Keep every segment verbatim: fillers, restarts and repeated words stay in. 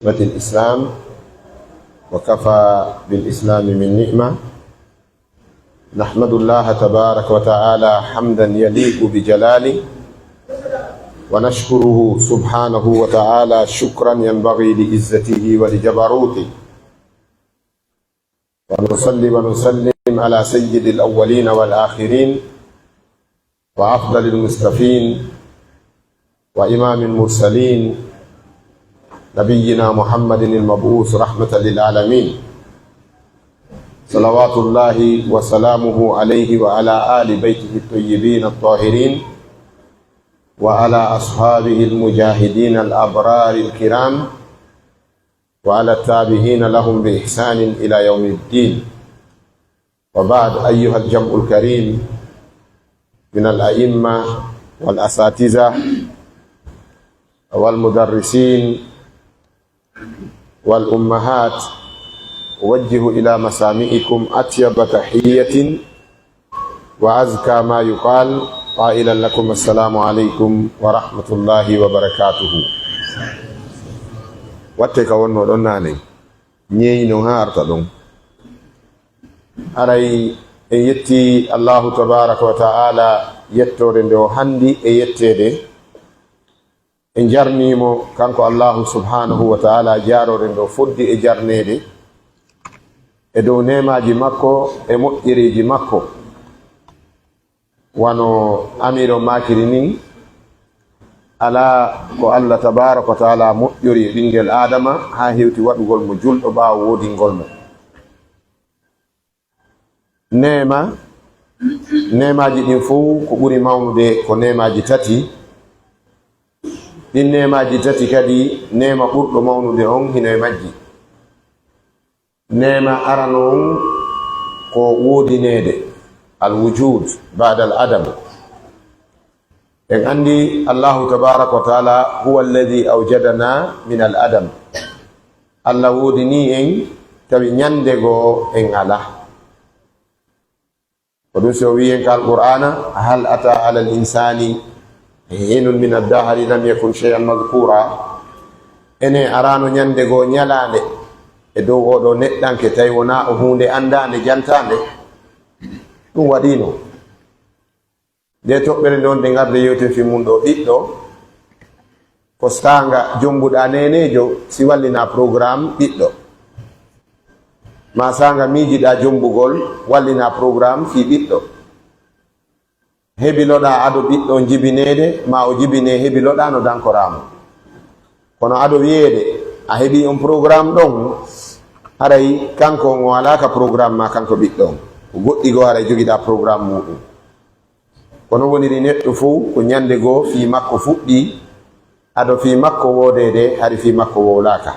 نعمة الإسلام، وكفى بالإسلام من نعمة. نحمد الله تبارك وتعالى حمدا يليق بجلاله، ونشكره سبحانه وتعالى شكرا ينبغي لعزته ولجبروته، ونصلي ونسلم على سيد الأولين والآخرين، وأفضل المصطفين، وإمام المرسلين، نبينا محمد المبعوث رحمة للعالمين، صلوات الله وسلامه عليه وعلى آل بيته الطيبين الطاهرين، وعلى أصحابه المجاهدين الأبرار الكرام، وعلى التابعين لهم بإحسان إلى يوم الدين. وبعد، أيها الجمع الكريم من الأئمة والأساتذة والمدرسين والأمهات، أوجه إلى مسامعكم أطيب تحية وأزكى ما يقال، قائلا لكم: السلام عليكم ورحمة الله وبركاته. Wattee ka wonnoo ɗon naane, ɲeeɲi non haa arta ɗon. Haray en yetti Allahu tabaaraka wa ta'aala yettoore nde o hanndi e yetteede. En jarnii mo, kanko Allahu subhaanahu wa ta'aala, jaaroore nde o foddi e jarneede e dow neemaaji makko e moƴƴereeji makko. Wano amiiɗo maakiri nin, alaa ko Alla tabaaraka wa ta'aala moƴƴori e ɓinngel Aadama haa hewti waɗugol mo julɗo ɓaawo woodingol mo. Neema, neemaaji ɗin fow ko ɓuri mawnude ko neemaaji tati. Ɗin neemaaji tati kadi, neema ɓurɗo mawnude on hino e majji. Neema arano on ko woodineede, al wujud ba'da al adam. En anndi Allahu tabaaraka wa ta'aala, huwa alladhi awjadana min al adam. Alla woodinii en, tawi ɲande goo en alaa. Ko ɗun si o wi'i en ka Alqur'aana, "Hal ata alal insaani hinun min ad-dahri lam yakun shay'an madhkura." Enee, araano ɲande goo ɲalaande e dow oo ɗoo neɗɗanke, tawi wonaa o huunde anndaande, jantaande? Ɗun waɗiino. Nde toɓɓere nden, nde ngarde yewten fii mun ɗoo, ɓiɗɗo, ko saanga jombuɗaa neeneejo si wallinaa programme ɓiɗɗo. Maa saanga miijiɗaa jombugol, wallinaa programme fii ɓiɗɗo. Hebiloɗaa ado ɓiɗɗo on jibineede, maa o jibinee hebiloɗaa no dankoraa mo. Kono ado wi'eede a heɓii on programme ɗon, haray kanko on o alaa ka programme maa kanko ɓiɗɗo on. Ko goɗɗi goo haray jogiɗaa programme muuɗum. Kono woniri neɗɗo fow ko ɲande goo fii makko fuɗɗii, ado fii makko woodeede, hari fii makko wowlaaka.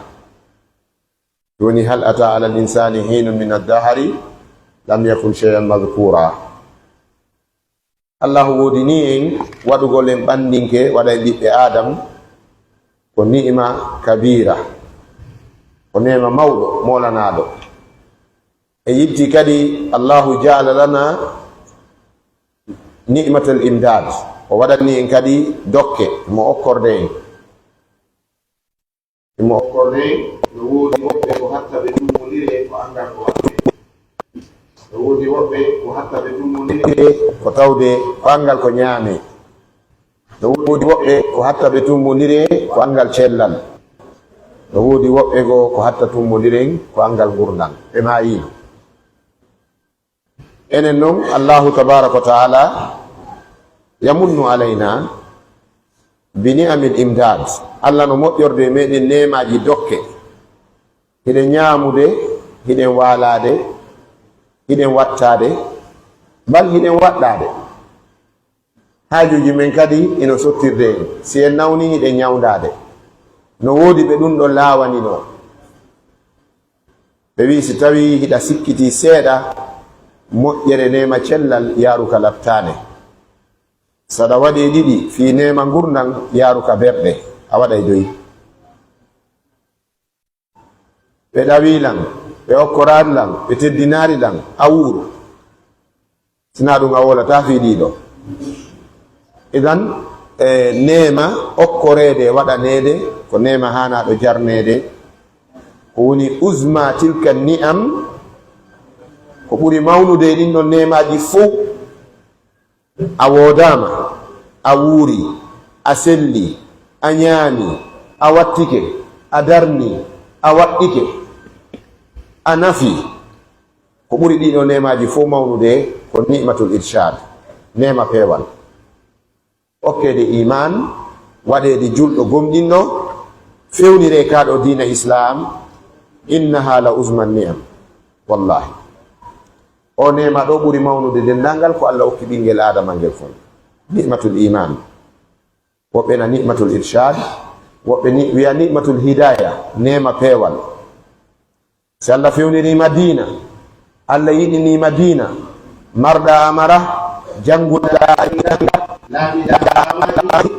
Woni, "Hal ata alal insaani hiinun min ad-dahri lam yakun shay'an madhkura." Allahu woodinii en waɗugol en ɓanndinke, waɗa en ɓiɓɓe Aadam, ko ni'ima kabiira, ko neema mawɗo, moolanaaɗo. E yiɗti kadi, Allahu ja'ala lana ni'matal imdaad, o waɗani en kadi dokke, mo okkorde en. Mo okkorde en, no woodi woɓɓe ko hatta ɓe tummbondire ko anngal ko waɗɓe. No woodi woɓɓe ko hatta ɓe tummbondire ko tawde ko anngal ko ɲaamee. No woodi woɓɓe ko hatta ɓe tummbondire ko anngal cellal. No woodi woɓɓe goo ko hatta tummbondiren ko anngal ngurndan. Ɓe maayiino. Enen non, Allahu tabaaraka wa ta'aala yamunnu alaynaa bi ni'amil imdaad. Alla no moƴƴorde e meɗen neemaaji dokke. Hiɗen ɲaamude, hiɗen waalaade, hiɗen wattaade, bal hiɗen waɗɗaade. Haajuuji men kadi hino sottirde en. Si en nawnii, hiɗen ɲawndaade. No woodi ɓe ɗun ɗon laawaninoo. Ɓe wi'i, si tawii hiɗa sikkitii seeɗa moƴƴere neema cellal, yaaru ka laɓtaane. Si aɗa waɗi e ɗiɗi fii neema ngurndan, yaaru ka berɗe, a waɗay doy. Ɓe ɗawii lan, ɓe okkoraali lan, ɓe teddinaali lan, a wuuru. Sinaa ɗun, a wowlataa fii ɗii ɗoo. Idan, e, neema okkoreede e waɗaneede ko neema haanaaɗo jarneede, Ko woni uzma tilka ni'am, ko ɓuri mawnude e ɗin ɗon neemaaji fow. A woodaama, a wuuri, a selli, a ñaami, a wattike, a darni, a waɗɗike, a nafi. Ko ɓuri ɗii ɗoo neemaaji fow mawnude ko ni'matul irshad, neema peewal. Okkeede iimaan, waɗeede julɗo gomɗinɗo, fewniree kaa ɗoo diina Islaam, innahaa la uzma ni'am. Wallaahi. Oo neema ɗoo ɓuri mawnude denndaangal ko Alla okki ɓinngel Aadama ngel fow. Ni'matul iimaan. Woɓɓe na ni'matul irshad, woɓɓe ni, wi'a ni'matul hidaaya, neema peewal. Si Alla fewniriima diina, Alla yiɗiniima diina, marɗaa a mara, jannguɗaa a jannga, laamiɗaa a laami.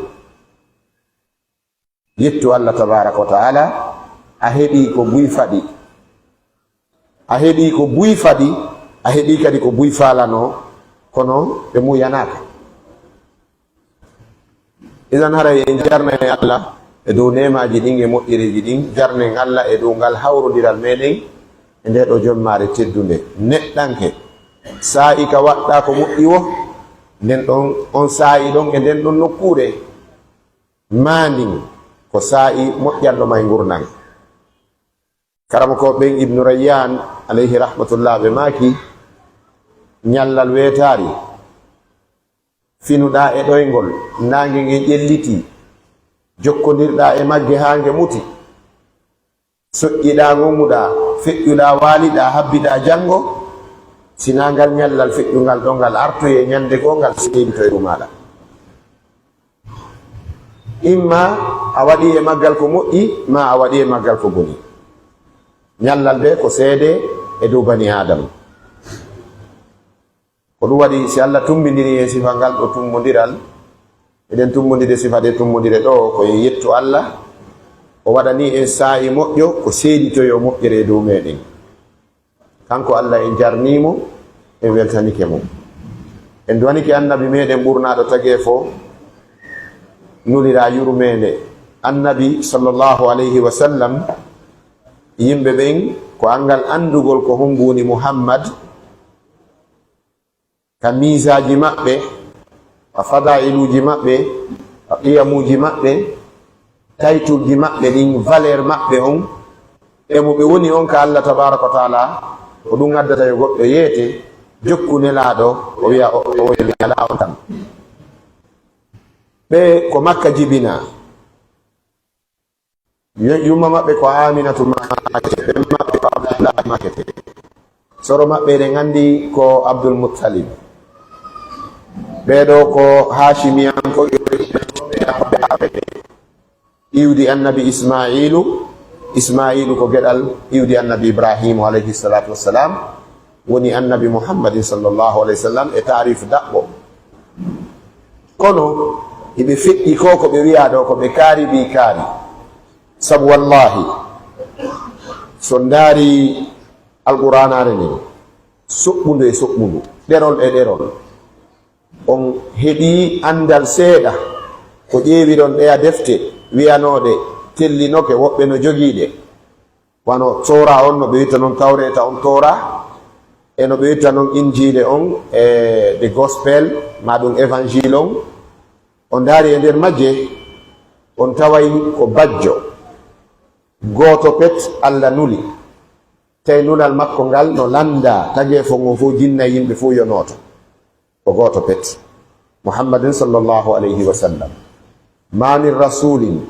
Yettu Alla tabaaraka wa ta'aala, a heɓii ko buy faɗi. A heɓii ko buy faɗi, a heɓii kadi ko buy faalanoo, kono ɓe muuyanaaka. Idan haray en jarnay Alla e dow neemaaji ɗin e moƴƴereeji ɗin, jarnen Alla e dow ngal hawrondiral meɗen e ndee ɗoo jommaare teddunde. Neɗɗanke, saa'i ka waɗɗaa ko moƴƴi woo, nden ɗon, on saa'i ɗon e nden ɗon nokkuure, maa ndin ko saa'i moƴƴanɗo ma e ngurndan. Karamokooɓe ɓen, Ibnu Rayyaan, alayhi rahmatullah, ɓe maaki, ñallal weetaari, finuɗaa e ɗoyngol, naange ngen ƴellitii, jokkondirɗaa e magge haa nge muti, soƴƴiɗaa, ngomuɗaa, feƴƴuɗaa, waaliɗaa, habbiɗaa janngo, si naa ngal ñallal feƴƴungal ɗon ngal artoyee ñannde goo ngal seeditoyee dow maaɗa. Imma a waɗii e maggal ko moƴƴi, maa a waɗii e maggal ko boni. Ñallal ɓe ko seede e dow bani Aadama. Ko ɗum waɗi, si Alla tummbindirii en sifa ngal ɗoo tummbondiral, eɗen tummbondire sifa ɗee tummbondire ɗoo, ko en yettu Alla, o waɗanii en saa'i moƴƴo, ko seeditoyoo moƴƴere e dow meɗen. Kanko Alla, en jarnii mo, en weltanike mo. En duwanike Annabi meɗen ɓurnaaɗo tageefo, nuliraa yurmeende. Annabi, sallallahu alayhi wa sallam, yimɓe ɓen, ko anngal anndugol ko hombo woni Muhammad, ka miisaaji maɓɓe, ka fadaa'iluuji maɓɓe, ka qiyamuuji maɓɓe, taytulji maɓɓe ɗin, valeur maɓɓe on, e mo ɓe woni on ka Alla tabaaraka wa ta'aala, ko ɗum addata yo goɗɗo yeete, jokku Nelaaɗo, o wi'a o, o, o wi'a alaa on tan. Ɓe ko Makka jibinaa. Yu-, yumma maɓɓe ko Aminatu Makete, ɓen maɓɓe ko Abdullahi Makete. Soro maɓɓe eɗen anndi ko Abdul Muttalib. Ɓee ɗoo ko Haashimiyankooɓe, iwdi Annabi Ismaa'iilu. Ismaa'iilu ko geɗal iwdi Annabi Ibraahiimu alayhi salaatu wassalaam. Woni Annabi Muhammadin sallallahu alayhi wa sallam e taarif daɓɓo. Kono hiɓe feƴƴi ko, ko ɓe wi'a ɗoo, ko ɓe kaari ɗi kaari. Sabu wallaahi, so ndaari Alqur'aanaare nden, soɓɓundu e soɓɓundu, ɗerol e ɗerol, on heɓii anndal seeɗa ko ƴeewiɗon ɗeya defte wi'anooɗe tellinoke, woɓɓe no jogii ɗe. Wano Tooraa on, no ɓe wi'ta non Tawreeta on Tooraa, e no ɓe wi'ta non Injiile on, e the Gospel, maa ɗum Évangile on. On ndaari e nder majje, on taway ko bajjo gooto pet Alla nuli. Tawi nulal makko ngal no lannda tageefo ngon fow, jinna e yimɓe fow yo nooto. Ko gooto pet, Muhammadin sallallahu alayhi wa sallam. Ma min rasulin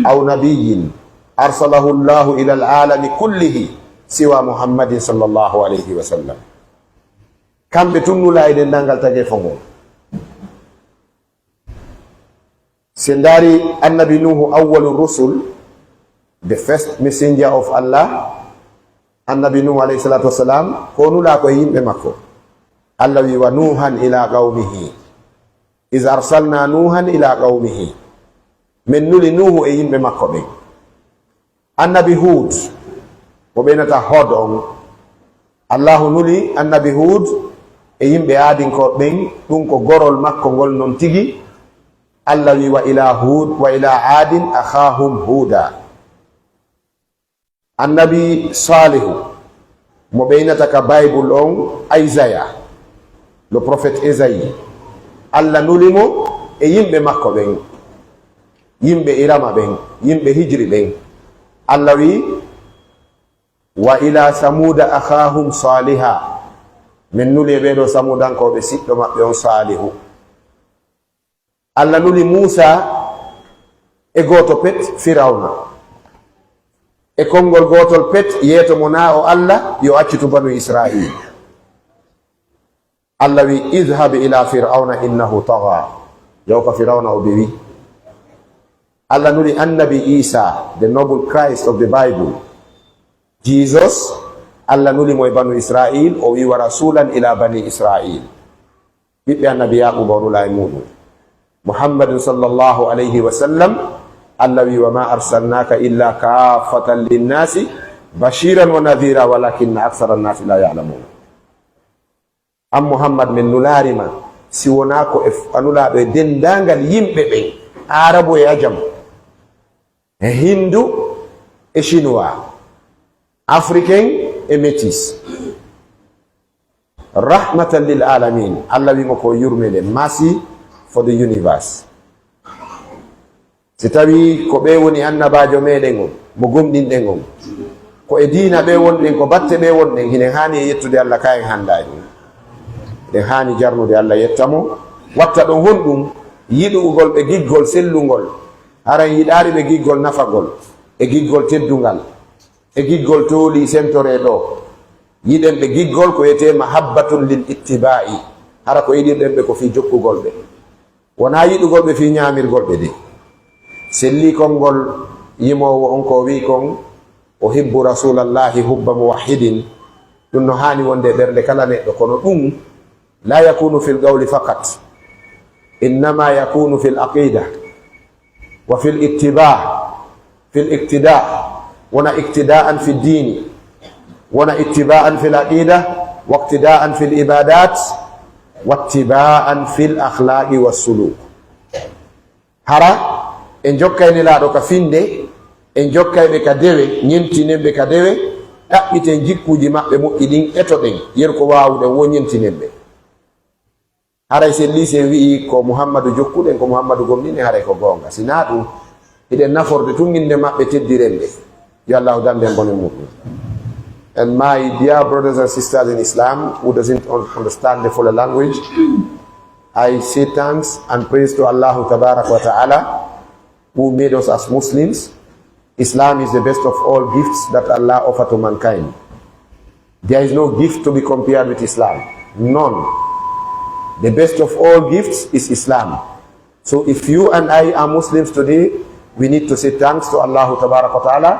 aw nabiyyin arsalahu Allahu ila al-alami kullihi siwa Muhammadin sallallahu alayhi wa sallam. Kamɓe tun nulaa e denndaangal tageefo ngon. Si en ndaari Annabi Nuuhu, awwalu rusul, the first messenger of Allah, Annabi Nuuhu alayhi salatu wassalam, ko nulaa ko e yimɓe makko. Allah wi, "Wa Nuuhan ila qawmihi. Iz arsalna Nuuhan ila qawmihi." Men nuli Nuuhu e yimɓe makko ɓen. Annabi Huud, mo ɓe innata Hod on, Allahu nuli Annabi Huud e yimɓe Aadinkooɓe ɓen, ɗum ko gorol makko ngol non tigi. Allah wi, "Wa ila Huud, wa ila Aadin akhaahum Huuda." Annabi Saalihu, mo ɓeynata ka Baybul on, Isaiah, le prophète Ésaïe, Alla nuli mo e yimɓe makko ɓen, yimɓe Irama ɓen, yimɓe Hijri ɓen. Alla wi'i, "Wa ila Samuuda akhaahum Saaliha." Min nuli e ɓee ɗoo Samuudankooɓe siɗɗo maɓɓe on Saalihu. Alla nuli Muusaa e gooto pet, Firawna. E konngol gootol pet, yeeto mo naa o Alla, yo accitu banu Israa'iil. Alla wi'i, "Idhhab ila Firawna innahu tagha." Yahu ka Firawna, o bewi. Alla nuli Annabi Iisaa, the noble Christ of the Bible. Jesus, Alla nuli mo e banu Israa'iil, o wi'i, "Wa rasulan ila bani Israa'iil." Ɓiɓɓe Annabi Yaaquuba o nula e muuɗum. Muhammadun sallallahu alayhi wa sallam, Alla wi'i, "Wa ma arsalnaaka illa kaaffatan linnaasi bashiran wa nadhira walakinna akthara annaasi la ya'lamuun." An Muhammad, min nulaari ma si wonaa ko e f-, a nulaaɗo e denndaangal yimɓe ɓen, Aarabu e Ajam, e Hindu e Chinois, Africain e Métis. Rahmatan lil alamin, Alla wi'i mo ko yurmeende, mercy for the universe. Si tawii ko ɓee woni annabaajo meɗen on, mo gomɗinɗen on, ko e diina ɓee wonɗen, ko batte ɓee wonɗen, hiɗen haani e yettude Alla, ka en hanndaa e ɗum. Hiɗen haani jarnude Alla, yetta mo, watta ɗon honɗum? Yiɗugol ɓe giggol sellungol, hara en yiɗaali ɓe giggol nafagol, e giggol teddungal, e giggol tooli sentoree ɗoo. Yiɗen ɓe giggol ko wi'etee mahabbatun lil ittiba'i, hara ko yiɗirɗen ɓe ko fii jokkugol ɓe. Wonaa yiɗugol ɓe fii ñaamirgol ɓe de. Sellii konngol yimoowo on ko o wi'i kon, "Uhibbu Rasuulallahi hubba muwahhidin." Ɗum no haani wonde e ɓernde kala neɗɗo, kono ɗum la yakunu fil qawli faqat, innama yakunu fil aqida wa fil ittiba, fil iqtida, wona iqtidaan fi diini, wona ittibaan fil aqida, wa iqtidaan fil ibadat, wa ittibaan fil akhlaqi was suluk. Hara en jokkay Nelaaɗo ka finnde, en jokkay ɓe ka dewe, ñentinen ɓe ka dewe, ɗaɓɓiten jikkuuji maɓɓe moƴƴi ɗin, etoɗen, yeru ko waawuɗen woo ñentinen ɓe. Haray si en liisii en wi'ii ko Muhammadu jokkuɗen, ko Muhammadu gomɗinɗen, haray ko goonga. Si naa ɗum, hiɗen naforde tun innde maɓɓe, teddiren ɓe. Yo Allaahu dandu en bone muuɗum. And my dear brothers and sisters in Islam, who doesn't un-, understand the Fula language, I say thanks and praise to Allahu Tabaraka wa Ta'ala, who made us as Muslims. Islam is the best of all gifts that Allah offer to mankind. There is no gift to be compared with Islam. None. The best of all gifts is Islam. So if you and I are Muslims today, we need to say thanks to Allah Tabaraka wa Ta'ala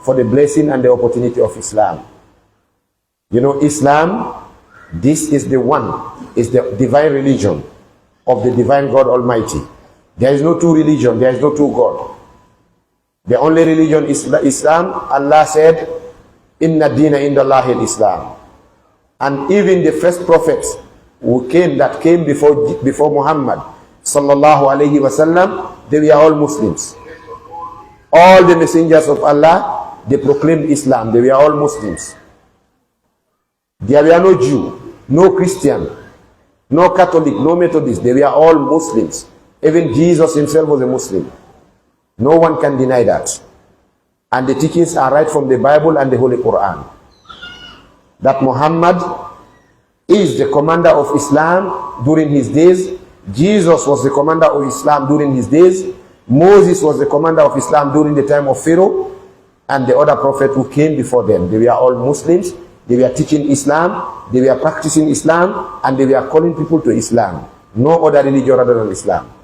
for the blessing and the opportunity of Islam. You know, Islam, this is the one, is the divine religion of the divine God Almighty. There is no two religion, there is no two God. The only religion is Islam. Allah said, "Inna dina inda Allahi al-Islam." And even the first prophets who came, that came before, before Muhammad, sallallahu alayhi wa sallam, they were all Muslims. All the messengers of Allah, they proclaimed Islam. They were all Muslims. There were no Jew, no Christian, no Catholic, no Methodist. They were all Muslims. Even Jesus himself was a Muslim. No one can deny that. And the teachings are right from the Bible and the Holy Quran. That Muhammad is the commander of Islam during his days. Jesus was the commander of Islam during his days. Moses was the commander of Islam during the time of Pharaoh. And the other prophet who came before them. They were all Muslims. They were teaching Islam. They were practicing Islam. And they were calling people to Islam. No other religion rather than Islam.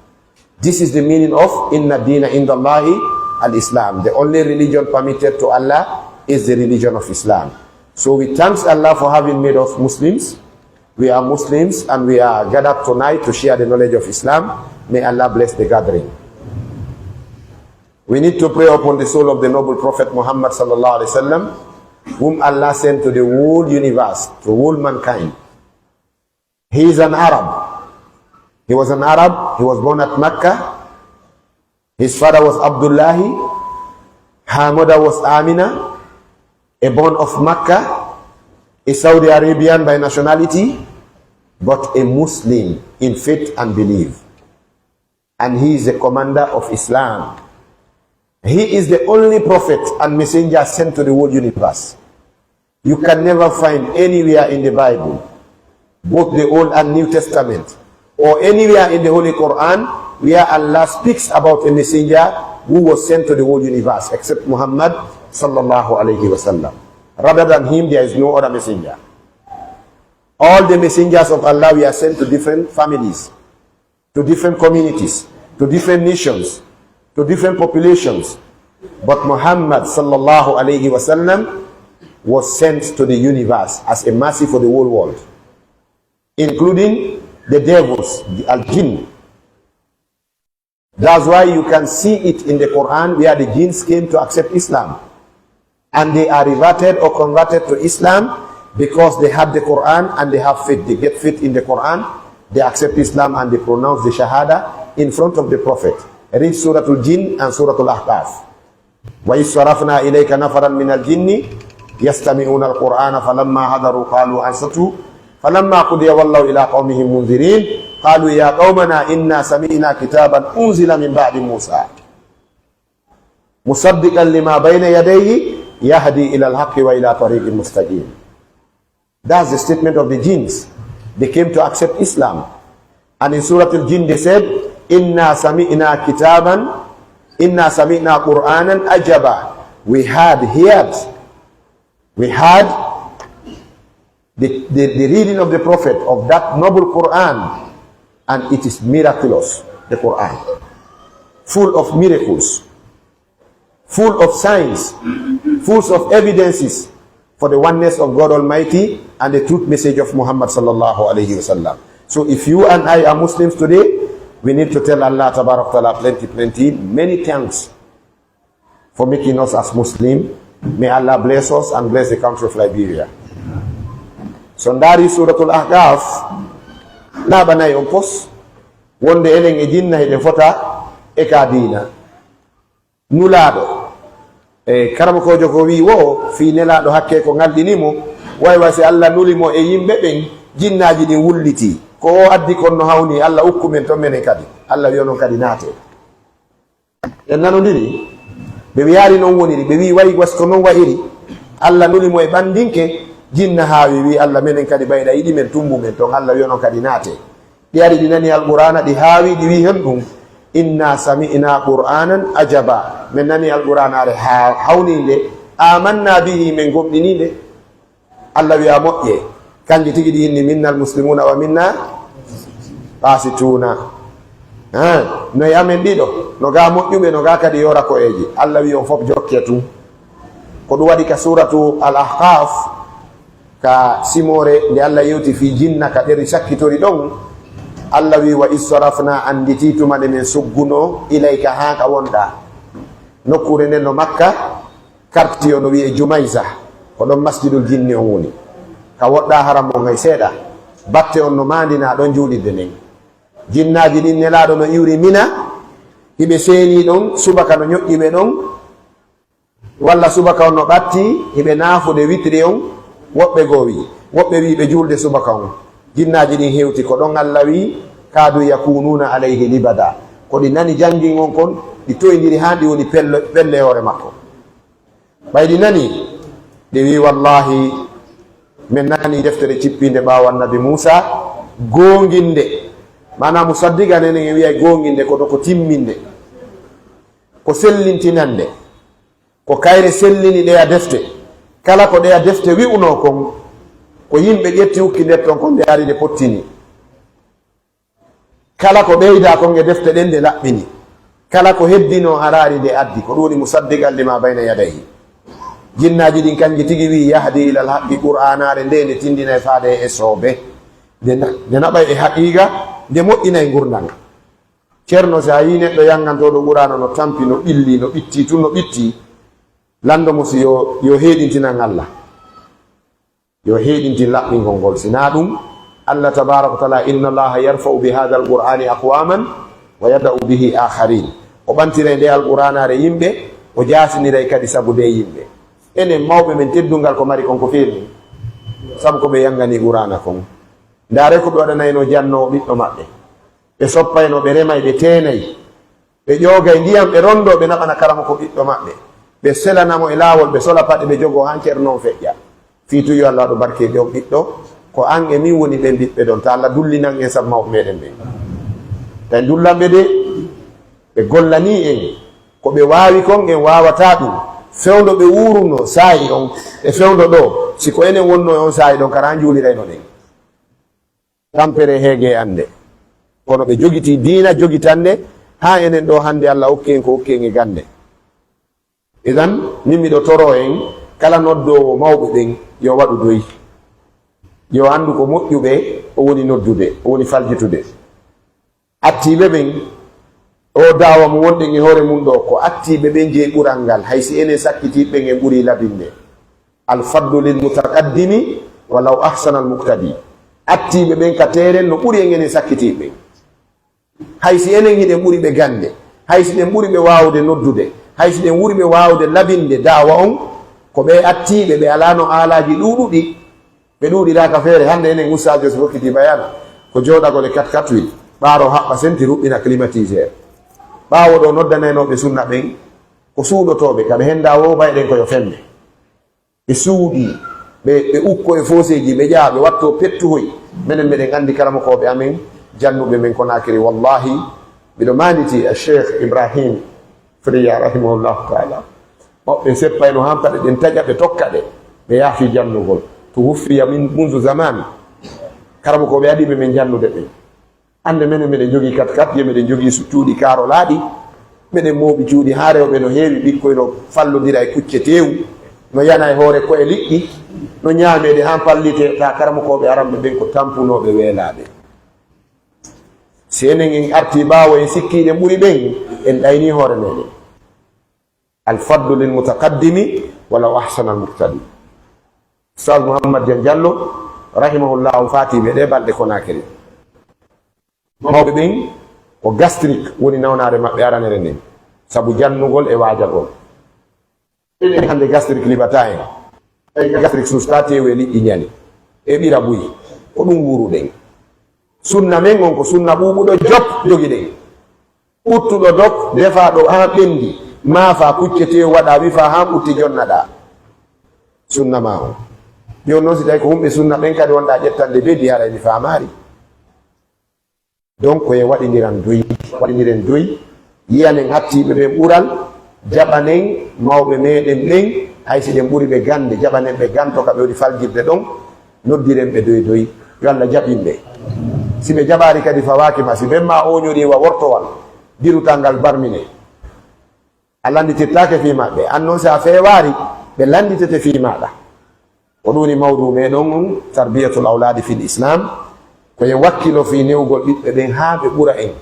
This is the meaning of "Inna dina inda Allahi al-Islam." The only religion permitted to Allah is the religion of Islam. So we thanks Allah for having made us Muslims. We are Muslims and we are gathered tonight to share the knowledge of Islam. May Allah bless the gathering. We need to pray upon the soul of the noble Prophet Muhammad sallallahu alaihi wasallam, whom Allah sent to the whole universe, to whole mankind. He is an Arab. He was an Arab. He was born at Mecca. His father was Abdullahi. Her mother was Amina. A born of Makkah, a Saudi Arabian by nationality, but a Muslim in faith and belief. And he is the commander of Islam. He is the only prophet and messenger sent to the whole universe. You can never find anywhere in the Bible, both the Old and New Testament, or anywhere in the Holy Quran, where Allah speaks about a messenger who was sent to the whole universe, except Muhammad sallallahu alayhi wasallam. Rather than him, there is no other messenger. All the messengers of Allah were sent to different families, to different communities, to different nations, to different populations. But Muhammad sallallahu alayhi wasallam was sent to the universe as a mercy for the whole world, including the devils, the al-jinn. That's why you can see it in the Quran where the jinns came to accept Islam. And they are reverted or converted to Islam because they had the Quran and they have faith. They get faith in the Quran, they accept Islam and they pronounce the Shahada in front of the Prophet. Read Surah Al-Jinn and Surah Al-Ahqaf. وإذ صرفنا إليك نفرا من الجن يستمعون القرآن فلما حضروا قالوا أنصتوا فلما قضي ولوا إلى قومهم منذرين قالوا يا قومنا إنا سمعنا كتابا أنزل من بعد موسى مصدقا لما بين يديه يهدي إلى الحق وإلى طريق مستقيم. That's the statement of the jinns. They came to accept Islam. And in Surah Al-Jinn they said, إنا سمعنا كتابا إنا سمعنا قرآنا عجبا. We had, heard, we had the, the, the reading of the Prophet of that noble Quran, and it is miraculous, the Quran, full of miracles, full of signs, full of evidences for the oneness of God Almighty and the truth message of Muhammad sallallahu alayhi wasallam. So if you and I are Muslims today, we need to tell Allah tabarak wa ta'ala plenty, plenty, many thanks for making us as Muslim. May Allah bless us and bless the country of Liberia. So ndari Suratul Ahqaf, laaɓanay on pos, wonde enen e jinna hiɗen fota e ka diina. Nulaaɗo, e karamokoojo ko wi'i wo, fii nelaaɗo hakkee ko ŋalɗini mo, way way si Allah nuli mo e yimɓe ɓen, jinnaaji ɗin wullitii. Ko o addi kon no hawni, Allah ukku men ton menen kadi. Allah wi'i onon kadi naatee. En nanondiri, ɓe wi'aali non woniri, ɓe wi'i wayi was ko non wa'iri. Allah nuli mo e ɓandinke, jinna haawi, wi'i Allah menen kadi ɓayɗa yiɗi men tumbu men ton, Allah wi'i onon kadi naatee. Ɗi ari ɗi nani Alqur'aana, ɗi haawi, ɗi wi'i hen ɗum, inna sami'na Qur'aanan ajaba. Men nani Alqur'aanaare ha-, hawniinde, amanna bihi, men gomɗiniinde. Allah wi'a moƴƴe, kanji tigi ɗi inni, minnal muslimuna wa minna qasituna. Ha, no e amen ɗiɗo, no ga moƴƴuɓe, no ga kadi yora ko'eji. Allah wi'i on fof jokke tun. Ko ɗum waɗi ka suratu Al-Ahqaf, ka simoore nde Allah yewti fii jinna ka ɗeri sakkitori ɗon, Allah wi'i, "Wa is sarafna", annditi tuma nde men sugguno, "ilayka", haa ka wonɗaa. Nokkuure nden no Makka, karti o no wi'ee Jumayza, ko ɗon masjidul jinni on woni. Ka woɗɗaa haram on hay seeɗa. Batte on no maandinaa ɗon juulirde nden. Jinnaaji ɗin Nelaaɗo no iwri Mina, hiɓe seenii ɗon, subaka no ñoƴƴi ɓe ɗon. Walla subaka on no ɓattii, hiɓe naafude witri on, woɓɓe goo wi'i, woɓɓe wi'i ɓe juulde subaka on. Jinnaaji ɗin hewti, ko ɗon Alla wi'i, "Kaadu yakunuuna alayhi libada." Ko ɗi nani janngin on kon, ɗi toyndiri haa ɗi woni pelle, pelle e hoore makko. Ɓay ɗi nani, ɗi wi'i, "Wallaahi, men nani deftere cippiinde ɓaawo Annabi Muusaa, goonginde." Maanaa musaddiqan enen en wi'ay goonginde, kono ko timminde, ko sellintinande. Ko kayre sellini ɗeya defte. Kala ko ɗeya defte wi'unoo kon, ko yimɓe ƴetti ukki nder ton kon, nde ari nde pottini. Kala ko ɓeydaa kon e defte ɗen, nde laɓɓini. Kala ko heddinoo araari, nde addi. Ko ɗum woni musaddiqan lima bayna yadayhi. Jinnaaji ɗin kanji tigi wi'i, "Yahdi ilal haqqi", Qur'aanaare nde, nde tindinay faade e soobe. Nde na-, nde naɓay e haqiiqa, nde moƴƴinay ngurndan. Ceerno, si a yii neɗɗo yanngantooɗo Qur'aana no tampi, no ɓilli, no ɓitti, tun no ɓitti, lanndo mo si yo, yo heeɗintinan Alla. Yo heeɗintin laɓɓingol ngol. Si naa ɗum, Alla tabaaraka wa taala, "Inna Allaha yarfa'u bi haadal Qur'aani aqwaaman wa yada'u bihi aakharin." O ɓantiray nde Alqur'aanaare yimɓe, o jaasiniray kadi sabu nde yimɓe. Enen mawɓe men, teddungal ko mari kon ko feewi. Sabu ko ɓe yanngani Qur'aana kon. Ndaaree ko ɓe waɗanaynoo jannoowo ɓiɗɗo maɓɓe. Ɓe soppaynoo, ɓe remay, ɓe teenay. Ɓe ƴoogay ndiyam, ɓe ronndoo, ɓe naɓana karamoko ɓiɗɗo maɓɓe. Ɓe selana mo e laawol, ɓe sola paɗe, ɓe jogoo haa Ceerno on feƴƴa. Fii tun yo Alla waɗu barkeede on ɓiɗɗo, ko an e min woni ɓen ɓiɓɓe ɗon. Taa Alla dullinan en sabu mawɓe meɗen ɓen. Tawi dullan ɓe de, ɓe gollanii en. Ko ɓe waawi kon, en waawataa ɗun. Fewndo ɓe wuurunoo saa'i on, e fewndo ɗoo, si ko enen wonnoo e on saa'i ɗon, kara njuulirayno ɗen. Tampere heege e annde. Kono ɓe jogitii diina jogitannde, haa enen ɗoo hannde Alla okki en ko okki en e gannde. Idan, min miɗo toroo en, kala noddoowo mawɓe ɓen, yo waɗu doy. Yo anndu ko moƴƴuɓe, o woni noddude, o woni faljitude. Attiiɓe ɓen, oo daawa mo wonɗen e hoore mun ɗoo, ko attiiɓe ɓen jeyi ɓural ngal, hay si enen sakkitiiɓe ɓen en ɓurii labinde. Al fadlu lil mutaqaddimi walaw ahsana al muqtadi. Attiiɓe ɓen ka teeren no ɓuri en enen sakkitiiɓe ɓen. Hay si enen hiɗen ɓuri ɓe gannde, hay si ɗen ɓuri ɓe waawude noddude, hay si ɗen ɓuri ɓe waawude labinde daawa on, ko ɓe attiiɓe, ɓe alaano aalaaji ɗuuɗuɗi, ɓe ɗuuɗiraaka feere. Hannde enen ustaajo si hokkitii bayaana, ko jooɗagol e quatre-quatre huit, ɓaaroo haɓɓa senti, ruɓɓina climatiseur. Ɓaawo ɗoo noddanaynooɓe sunna ɓen, ko suuɗotooɓe, ka ɓe henndaa woo, mbayɗen ko yo femme. Ɓe suuɗii, ɓe, ɓe ukkoo e fooseeji, ɓe ƴaa, ɓe wattoo pettuhoy. Menen meɗen anndi karamokooɓe amen, jannuɓe men Konaakiri. Wallaahi, miɗo maanditii e Cheikh Ibrahim Friya, rahimahullahu taala. Maɓɓe seppayno hampata ɗen taƴa, ɓe tokka ɗe, ɓe yaafii jannugol. Tuwuffiya min munzu zaman. Karamokooɓe adiiɓe men jannude ɓen. Annde menen, meɗen jogii kat-kat, je meɗen jogii su-, cuuɗi kaarolaaɗi, meɗen mooɓi cuuɗi haa rewɓe no heewi, ɓikkoy no fallondira e kucce teewu, no yana e hoore ko'e liƴƴi, no ñaameede haa pallitee, taa karamokooɓe aranɓe ɓen ko tampunooɓe weelaaɓe. Si enen en artii ɓaawo, en sikkii eɗen ɓuri ɓen, en ɗaynii hoore meɗen. Al fadlu lil mutaqaddimi walaw ahsana al muqtadi. Ustaz Muhammad Jan Jallo, rahimahullah, on faatiiɓe ɗee balɗe Konaakiri. Mawɓe ɓen, ko gastrique woni nawnaare maɓɓe aranere nden, sabu jannugol e waajagol. Enen hannde gastrique liɓataa en. Tawi gastrique sustaa, teewu e liƴƴi ñali, e ɓira buy. Ko ɗum wuuruɗen. Sunna men on ko sunna ɓuuɓuɗo jop jogiɗen. Ɓuttuɗo dok, defaa ɗo haa ɓenndi, maafaa kucce teewu, waɗaa wifaa haa ɓutti, jonnaɗaa. Sunna maa on. Jooni non, si tawi ko humɓe sunna ɓen kadi wonɗaa ƴettande bedi, haray mi faamaari. Donc, ko e waɗindiran doy, waɗindiren doy, yiyanen hattiiɓe ɓen ɓural, jaɓanen mawɓe meɗen ɓen, hay si ɗen ɓuri ɓe gannde, jaɓanen ɓe ganto ka ɓe woni faljirde ɗon, noddiren ɓe doy doy, yo Alla jaɓin ɓe. Si ɓe jaɓaali kadi, fawaaki ma, si ɓen maa ooñorii wa wortowal, dirutal ngal barmine. A lannditirtaake fii maɓɓe, an non si a feewaari, ɓe lannditete fii maaɗa. Ko ɗum woni mawduu meɗen on, tarbiyatul awlaadi fil Islam. Ko en wakkilo fii newugol ɓiɓɓe ɓen haa ɓe ɓura en.